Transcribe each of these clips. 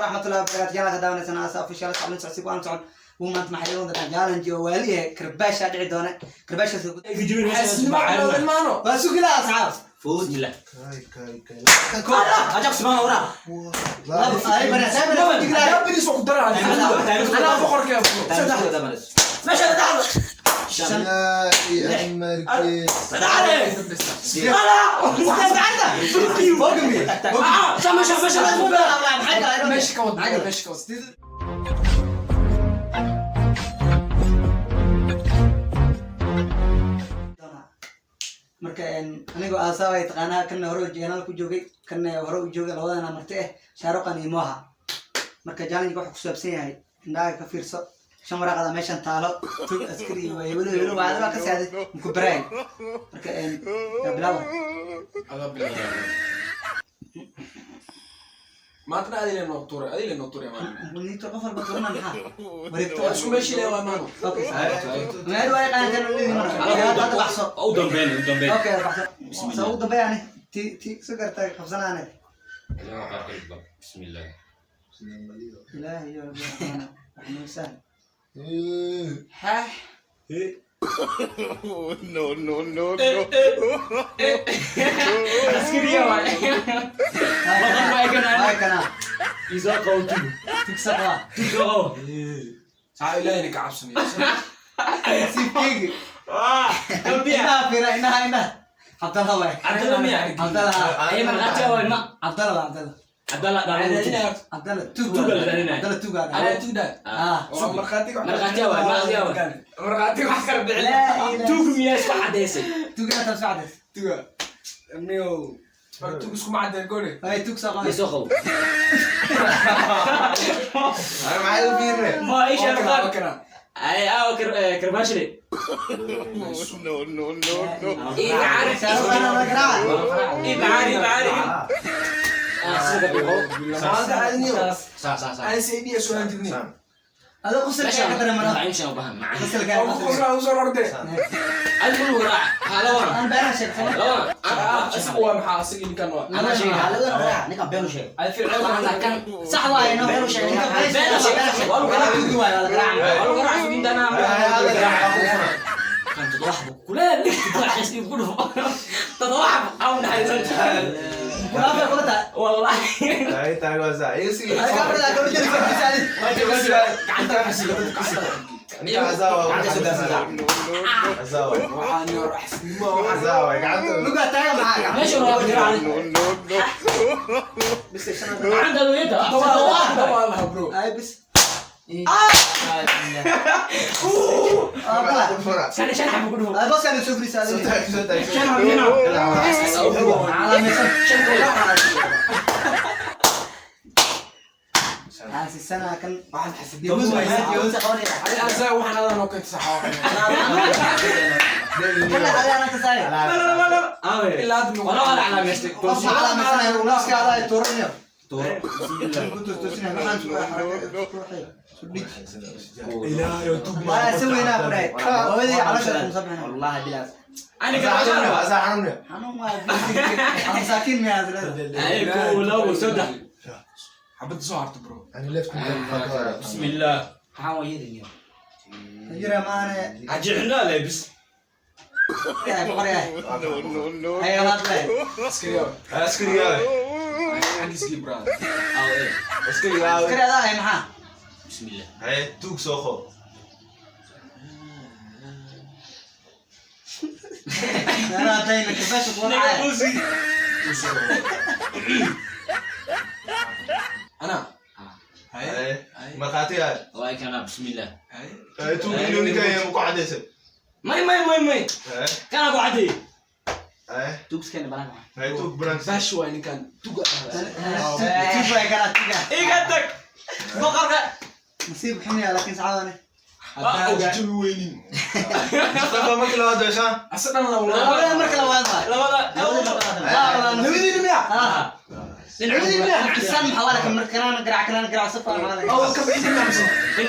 Waraxmatullahi wabarakaatu. Janalka daawanaysan Asa Official socon socodsi ku aan socon. Wuu maanta maxay doontaa challenge oo waaliye karbaasha dhici doona. Karbaashaas waa sugi lahaa asxaab. Bismillah. Kay kay kay. Ajak subhan ora. Labo, ay bana, ay bana, sugi lahaa. Bilis ku dara. Anaa boqorkee. Meesha dhaxal. Shan. Ilaahi amarkiis. Gacanta. Fogmi. Ah, sama sama sama. Meesha ka wad, meesha ka wad. Marka anigoo aasaaba ay taqaanaa, kanna hore jeenaal ku joogay, kanna hore u joogay, labadana marti ah, Shaaruqan iyo Moha. Marka challenge wuxuu ku saabsan yahay indhaha ka fiirso shan waraaqada meeshan taalo, tug askari iyo weli weli waa waa ka saaday muku baraay. Marka yaa bilaaba. Adaa bilaabay. Maantana adile noo tuuray, adile noo tuuray maanta. Nito qof walba turna, maxaa wareegto? Waa isku meeshii le waa maano. Okay, meel waa yaqaan kan marka hadda baxso. U dambeyn, u dambeyn. Okay, baxso. Soo ugu dambeeyaan ti ti soo gartay qabsanaane. Bismillah. Ilaahi ya rabbi raxmaan. Ha. No, no, no, no. Askariya waay. Waa kana. Isa qawtu. Tugsa qaba. Tugo. Saa ilaahayna ka cabsanayo. Siifkeygi. Ah, dambiya. Indhaha fiira, indhaha, indhaha. Cabdalla waay. Cabdalla miya? Cabdalla. Ay marqaati waay ma. Cabdalla waa Cabdalla. Cabdalla Raadinaya. Cabdalla tug. Tug la raadinaya. Cabdalla tug aa. Anaa tugdaa. Ah. Waa markhaatiga. Markhaati waay, markhaati waay. Markhaatiga wax kala bixin. Laa ilaaha. Tug miyaa isku cadeysay? Tug inaad soo cadays. Tuga. Niyow. War tug iskuma cadeen goone. Ay tug soo qabay. Isoo qabo. Ana maxay u fiirne? Ma isha Waa qaar. kana. Ay aaw karbaashile. No, no, no, no. Iga caarif. Shaaruqan waa garaaca. Iga caarif, caarif. Ah, sida biqo. Maanta adniyo. Sa sa sa. Aan saydiya soo hanjibni. Adoo qusalka ka dareemana. Meesha u baahan macaan. Qusalka. Oo ku qosla u soo ordee. Adigu lu raac. Ha lawana. Aan beenaa sheegtay. Lawana. Ah, isagu waa maxaa asigi ninkan waa. Ana sheegay. Ninkan been u sheegay. Ay fircoon. Waxaan kan Sax waaye no. Been u sheegay. Ninka Been u sheegay. Waa lagu tugi waaye, waa la garaaca. Waa lagu raac sugintana. Kan toddoba xabo kuleel toddoba xis igu dhufo. Toddoba xabo aan naxariisan. Kulaafay kula tahay. Wallahi. Tahay tahay waa saa. Iga sii. Ay kabrada ka wajiri kartiisa adi. Gacanta ka xasiga dadka gacanta. Ninka Azawa. Gacanta soo gaarsiisaa. Azawa. Waxaan yor xasnimo waxaan. Azawa gacanta. Lugaa taaga maxaa? Meesha waa garaac. No, no, no. Bis shan. Gacanta loo Toddoba toddoba laha bro. Ay bis. Ah. Ah, Fura. Shan shan xabo ku dhufo. Ay bas kan soo fariisa Soo adi. taag, soo taag. Shan xabo mina. Calaamaysan. Shan kool. Xaasisana kan. Waxaan xasnimo. Yahuud waay, yahuud qabanaya. Ay asaa waxaan adan oo keenta saxa. Kana adaa ka saari. Ilaa hadda Wala wala calaameystay. Qof calaamaysanaya, ulaska adaa tuuranayo. Ku tuurtuusinaya, maxaan isku xarakay, isku dhig. Ilaahay tug ma. Waa si weynaa ku dhahay. Hooyadii caloosha kuma soo bixin. Wallahi bilaas. Aniga Asaa xanuun. Xanuun waa masaakiin miyaa leedahay? Ay kow labo saddex. Xabadda soo harta bro. Ani left Bismillah. Maxaan waa yeedin. Jira maane. Ajixna lebis. Yahay, boqor yahay. No, no, no. Hay laad leh. Askari yaa. Askari yaa. Xagiisii bro. Aw eh. Askari yaa. Askari adaa ahay maxaa? Bismillah. Hay tug soo qo. Anaa dayna kafaasha kuwa dhacaya. Ana. Hay. Markhaati yaa. Waa kana bismillah. Hay. Hay tug inuu ninka yahay ku cadeysay. May may may may. Hay. Kana ku cadey. Hay. Tugskeena banaan. Hay tug branch. Bash waay ninkan tuga. Tug waay kana tuga. Iga tag. Boqorka. Nasiib xun yaa, laakiin sacaadane. Haddaa jabi weynin. Mustafa markii labaad yeeshaan. Asa dhan la wala. Labada marka labaad waay. Labada. Labadiina miyaa? Ah. سم حوالك مركنا قرع كنا قرع صفر حوالك. أو كم عندنا مثلا. إن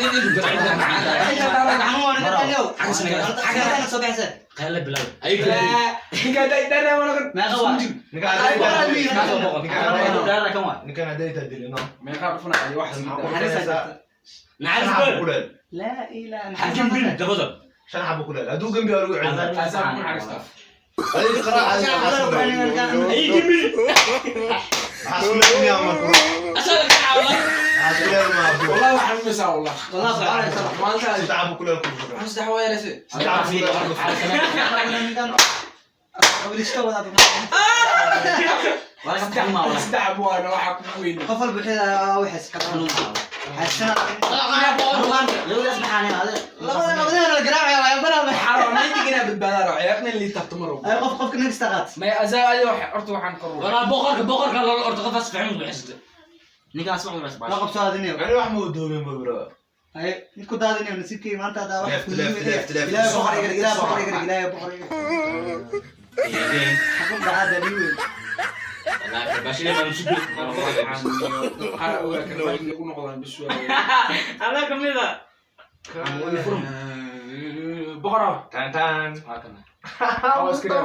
أنا صباح سر. قال بلاو. أي ninka dayda wala ما غوا. Ninkaan hadday taa dilino. meeqa dhufna ay wax نعرف لا إله. حجم بن تفضل. Shan xabo kuleel. Hadduu gembi waa lagu celin. asaab ku xariista. Adiga qaraac أي جميل. Maxaa isku leeyahay marka? أسألك والله. Maxaa isku leeyahay marka? والله waxaan umaysaa والله والله سبحان الله. maanta Saddex xabo kuleel ku jiro. waxaan saddex waa yeelasay. Saddex xabo kuleel ku jiro. Saddex waana waxa ku weyn. qof walba wixii waxaas ka xasana labada labada la garaacaya waa bana Xaro ninka inaa badbaadaan oo ciyaarna in lii taabto mar walba. ay qof qofka next qaat. May asaa adiga wax horta waxaan kor والله بقرك بقرك الله الأرض قفص في عمره بحسد. Ninkaas wax wax la qabso adiniyo. Ani wax ma udoobin ba bro. ay mid ku daadiniyo nasiibkii maanta hada wax Left, left, left, left. ilaahay boqor iga ilaahay boqor iga ilaahay boqor iga xakum dhacada liwe. والله باش لما نسجل. qaar ogaa karbaash lagu noqdaan bis waa. أنا كمية. Boqor. Tan tan. Oo askari.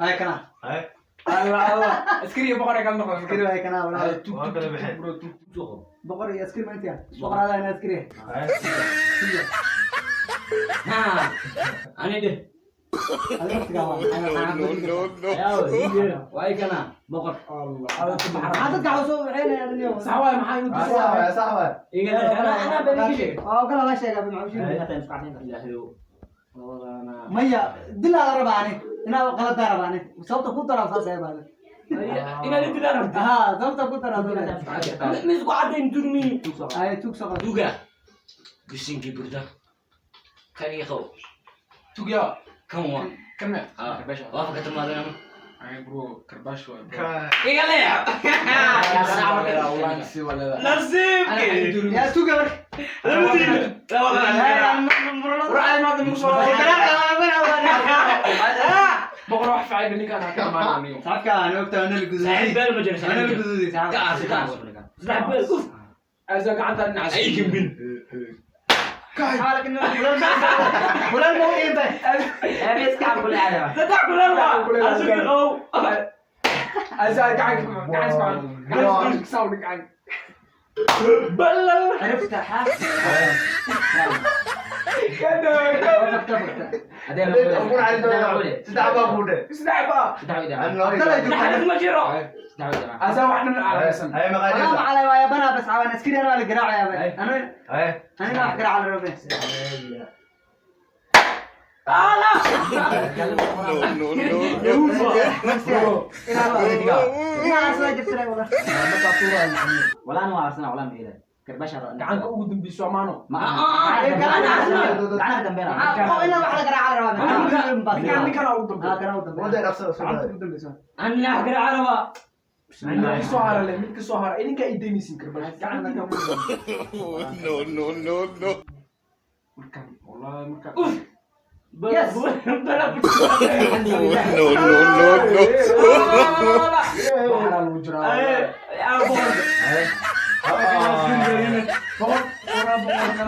ay kana Hay. Allah Allah. Askari iyo boqor ay kala noqdaan. askari ay kana wala Ay, tug Waa tug kala tug baxeen. bro tug. boqor iyo askari maanta boqor hada ana askari. Hay. ها أنا ده. adiga waqtiga waa واي كنا بقر. Allah. Allah maxaa dadka xawsoo waxaynaya adiniyo. Sax waay maxaa inuu Sax waay, sax waay. أنا أنا بنيجي. oo kala la sheegaa macawshin maya dilaa la rabaa ani inaa qaladaa rabaa ani sababta ku daraa saas ay baade. إن اللي تدرب. ها sababta ku daraa saas. مسكوا عدين ترمي. ay tug soo qad. دوغا. بسينكي بردا. كان يخو. Tug yaa. كم هو؟ Kan me. آه. Karbaash. وافقت الماضي. Ay bro karbaash waay bro. Kai. إيه قال لي. Wallahi si waa leedahay. نصيبك. yaa tuga marka. لا والله. War maanta mugu soo boqor wax facay ninkaan ha ka imaanayo. Saxabka aan ogta ana la guduuday. صاحب بال مجلس. Ana la guduuday saxabka. كعب كعب. صاحب بال أوف. Asaa gacanta dhinaca. أي كمبين. حالك إنه فلان ما هو إيه بس. تدع كل أسوق أو. Asaa gacan gacan gacan gacan gacan. بلل. عرفت حاجة. Saddex baa ku dhe. Saddex baa. نحن ما جرى. Asaa wax dhan calaamsan. Hay والله maqaayada. ما علي ويا بنا بس عوان عسكري أنا اللي قراع يا بني. أنا Hay. أنا ما أقرع على ربي. Gacanka ugu dambayso amaano. إلا واحد قراع على ربي. Ninkaan ninkaan ugu dambeeyo. آه كان أول Wada dhaqso soo Gacanta dhaay. ugu dambayso. أنا أقرأ عربة. Mid ka soo hara leh, mid ka soo hara. Idinkaa i daynaysiin karbaash. Gacantiina ugu dambayso. Markaan wallahi markaan. أوف. Yes. بلا Waxaa lagu jiraa. Hay. Boqor boqor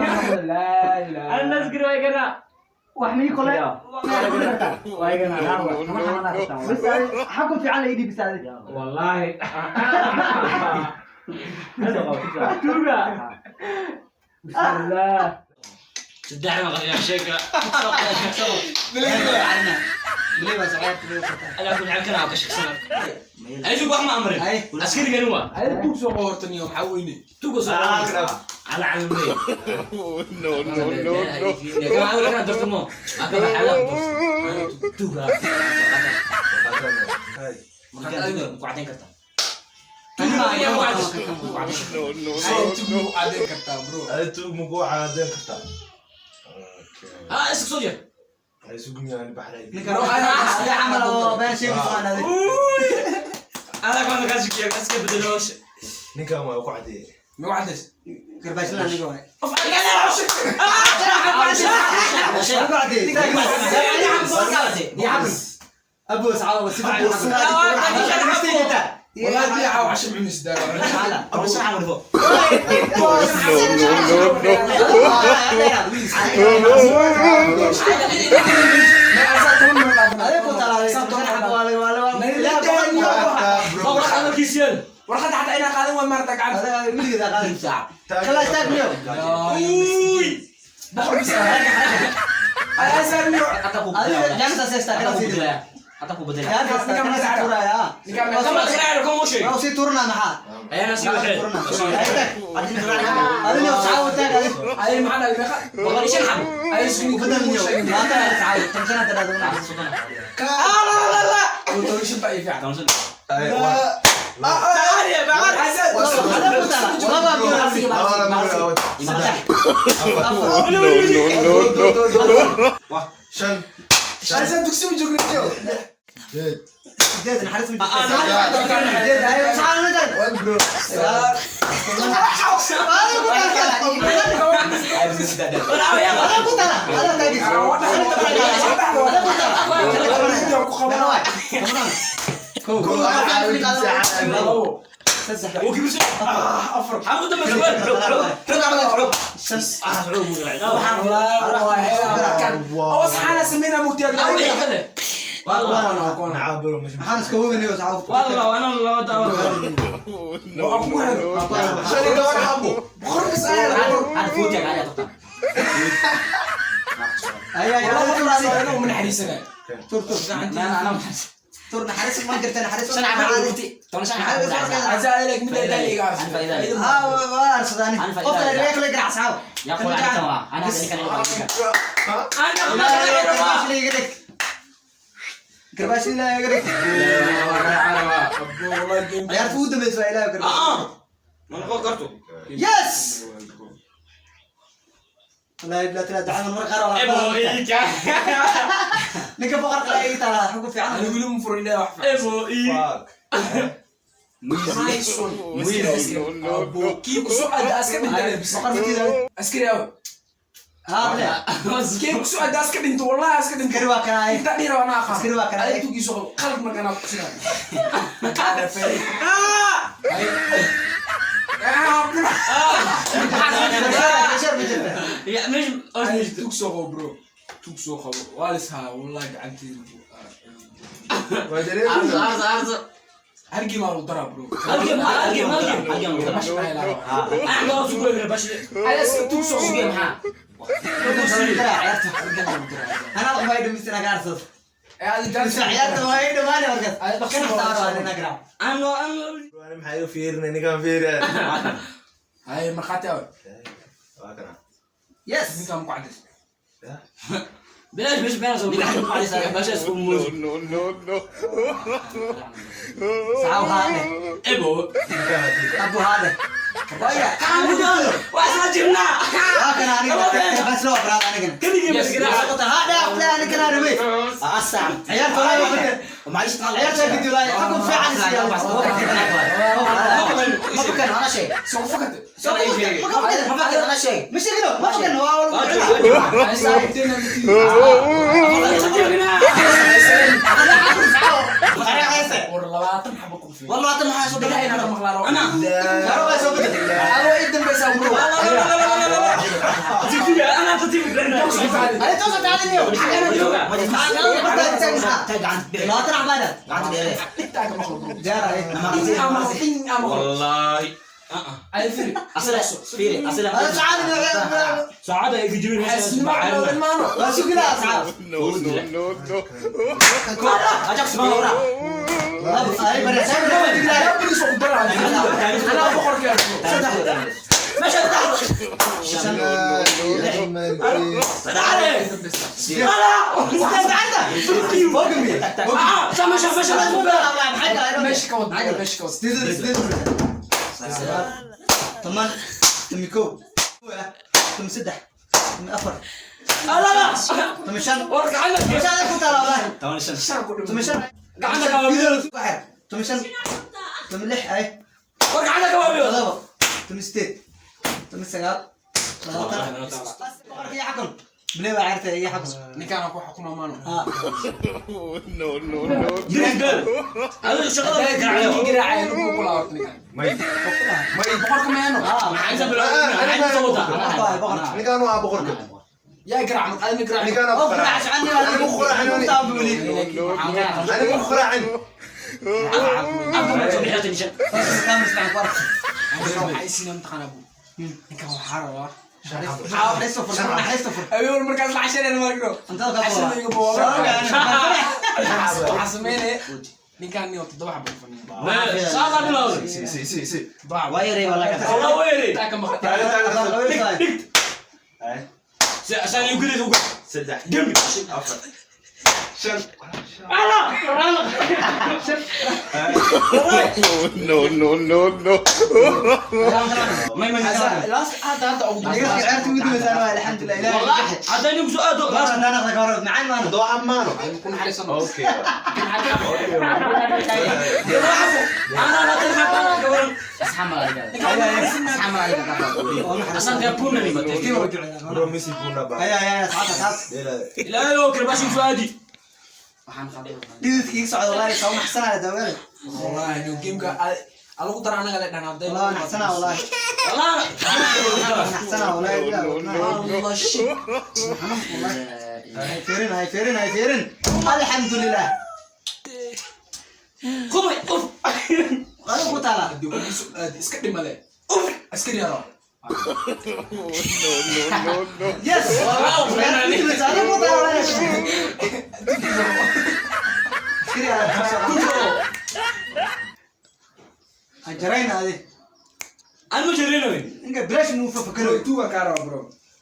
boqor laa ilaaha. أنا أذكر وين وحمي كله بس حكم في على ايدي بس هذه. والله. توجا. بسم الله. صدقني ما قد شيء. أنا أقول لك أنا أكشف سنة. أنا شو بحمى أمري. عسكري كانوا. Adiga tug soo qoortan iyo maxaa weyne. توجا صار. على علمي. كما أقول لك أنا درت مو. أنا حالة درت. توجا. Ay tug ma ku cadeyn kartaa bro. Adiga tuug ma ku caadeen kartaa. ها اسك سوجر. Hay sugun yahay baxray. عمل بين شيء هذا. أنا كمان كاسك يا كاسك بدلوش. Ninkaan waa ku cadeeyay. Ma ku cadeys? كرباش لا نقول. ابو سعاوة. والله بيعة وعشان عمي سدار. ورقة حتى أنا قاعد وين مرتك عاد. خلاص تاكل اليوم. بخرج أنا Bilay waa ciyaarta iyo xabs. Ninkaan ku xukuma maano. Ah. Diris beel. Adiga shaqada way garaacday. Garaacay lagu kula horta ninkaan. May. May boqorka meeno. Maxaa inta bilowday? Maxaa inta wadaa? Boqorka waay, boqorka. Ninkaan waa boqorka. Yaa garaac adina garaac. Ninkaan waa Oo, boqorka. garaac socon, Anigu quraacin, anigu. Anigu quraacin. Afka ma soo bixi nishan. Waxaa isiina mataqaanaa bu. Ninkaan waxaa rabaa. Naxariista fur. Ayool markaas la cashareen markino. Cuntada ka Cashar booba. iga booba. Waxaa Waxaa sameynaya ninkaan niyo 7 xabo fadhiya. Saasaa bilowday. Si si si si. 7 xabo. Waa yaray waa laga. Wallah weere. Taa ka maqan. Taagan taagan. Dhig. Ay. Saan igu geliis uga. 3 Dembi. 4 5. Ala! Ala! No, no, no, no. May may Hadda hadda ugu dambaysa. Wallah hadda anigu soo aado. Toddoba xabo maano. Ku naxariisano. Okay. Ana la tilmaam ka waran. Asxaab malaga. Asan ka puna ni bate. Bro Messi buna ba. Dela. Ilaahay oo karbashin fuadi. Waxaan qabay. Wallahi no gameka alagu dara anaga le dhan hadday. Wallah. Allah shit. Alxamdulilah. Qumay uf. Adigu ku taala. Haddii ku soo aad iska dhimale. Uf, askari yaro. No, no, no. Yes. Adigu ku taala. Askari yaro. Jarayna adi. Anu jirino. Ninka bilaash muu fafakaro. Tuwa ka raba bro.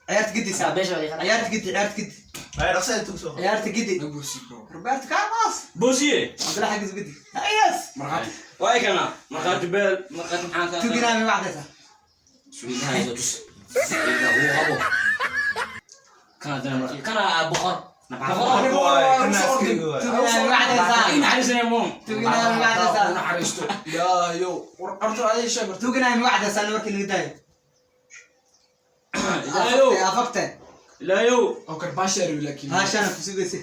Ciyaarta gidi saa. Ciyaarta gidi, ciyaarta gidi. Ay dhaqso intuu soo. Ciyaarta gidi. Na bursi bro. Roberto Carlos. Boosiye. Cabdullah xaggiis gidi. Yes. Marxaati. Waa kana markhaati beel markhaati maxaa ka Tuginaa mi wacdaysa. Suugaha iyo tus. Uu qabo. Kana dana kana boqor. Kana askari waay. Tuginaa mi wacdaysa. In xariisana mo. Tuginaa mi wacdaysa. Naxariisto. Ilaahayow. War arto adiga sheeg horta. Tuginaa mi wacdaysa markii laga daayo. Ilaahayow. Afagte. Ilaahayow. Oo karbaasha rabi laakiin. Haashana ku sugaysa.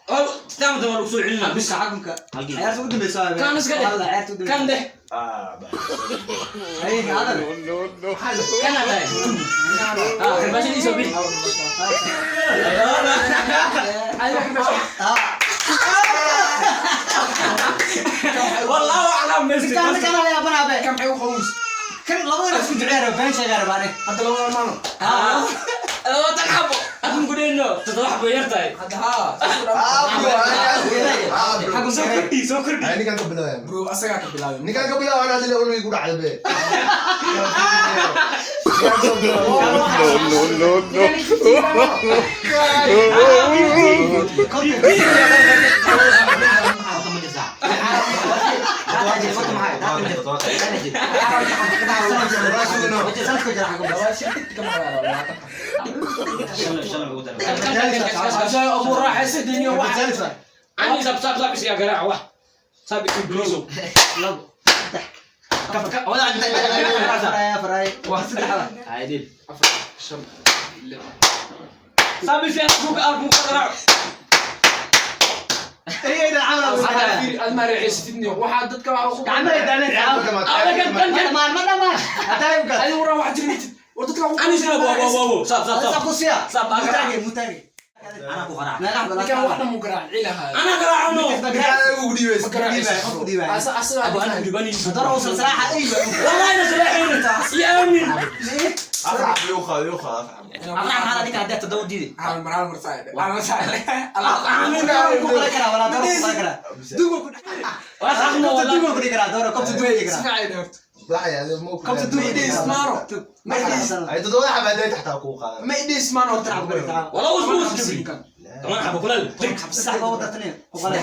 Oo taam dama lagu soo celinaa bis. Bisa xakunka. Ciyaarta ugu dambaysa waa. Kan iska dheh. Ciyaarta ugu dambaysa. Kan deh. Ah. Ay, hadal. No, no, no. Kan ada. Ah, karbashin isoo bixi. Adiga karbaasha. Ah. Wallahu a'lam Messi. Kan kan la yaabana be. Kan maxay u qaws? Kan labada isku jecel been sheegaa rabaane. Hadda labada maano. Ah. 20 xabo. Adun ku dheeno 7 xabo yartahay. Hadda haa. Ah bro. Ah bro. Xagun Soo kordhi, soo kordhi. Ay ninkaan ka bilaabay. Bro asagaa ka bilaabay. Ninkaan ka bilaabay anaa dile ulu igu dhacday be. Ninkaan ka bilaabay. No, no, no, Abu raaxaysa dunya wax. Ani sab sab sab isiga garaac wax. Sab ibliiso. Sab isiga ku arku garaac. Aad ma raaxaysatidni waxa dadka waxa ku Adiga waran wax jirtid. War dadka waxa Ani sina bo bo bo. Sab sab sab. Sab garaac. Ninkaan wax dhan muu garaac ciilaha. Ana garaacno. Ninkaan ugu dhiibays. Asa asaga Abu ana dhibani. Wallahi na salaaxin. Ya amin. Afar xabo igu qaado, igu qaado afar xabo. Hal mar hal mar saayid. Hal mar saayid. Waa xaqno wallahi. Sifiican horta. Baxay, adiga ma ku Ma Ay 7 xabo hadday taxtaa kuu qaadan. ma idhiis maan horta. Wallah usbuus jibri. 8 xabo kulal. Dig.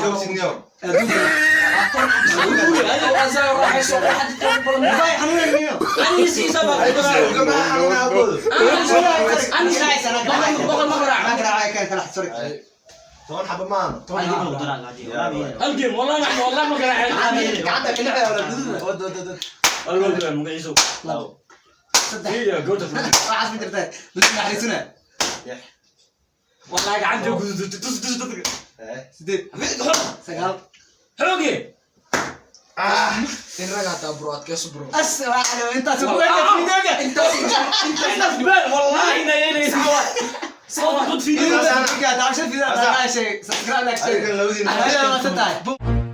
Joogsidniyow. Asaga raaxayso waxa dadka ku badan. Ani si sab Ay garaac. gamaha xanuunaa aboodo. Ani boqol ma garaac. 10 xabo maano. Hal game wallahi nahnu wallahi ma garaacin. Wad wad wad. Wallah magaciisu. Saddex. Iya, goota. Waxaas ma jirtaa. Naxariisuna. Lix. Wallahi gacanta guduud, tus tus dadka. 8, 9. Xooge. In rag hataa, bro, adkayso, bro. As waa intaas ku videoga. Intaas beel wallahi na yeelaysa. Soo dad video. Intaas video, daawasha video, daawasha, subscribe, like, share. Adiga labadiina. Adiga waa tahay.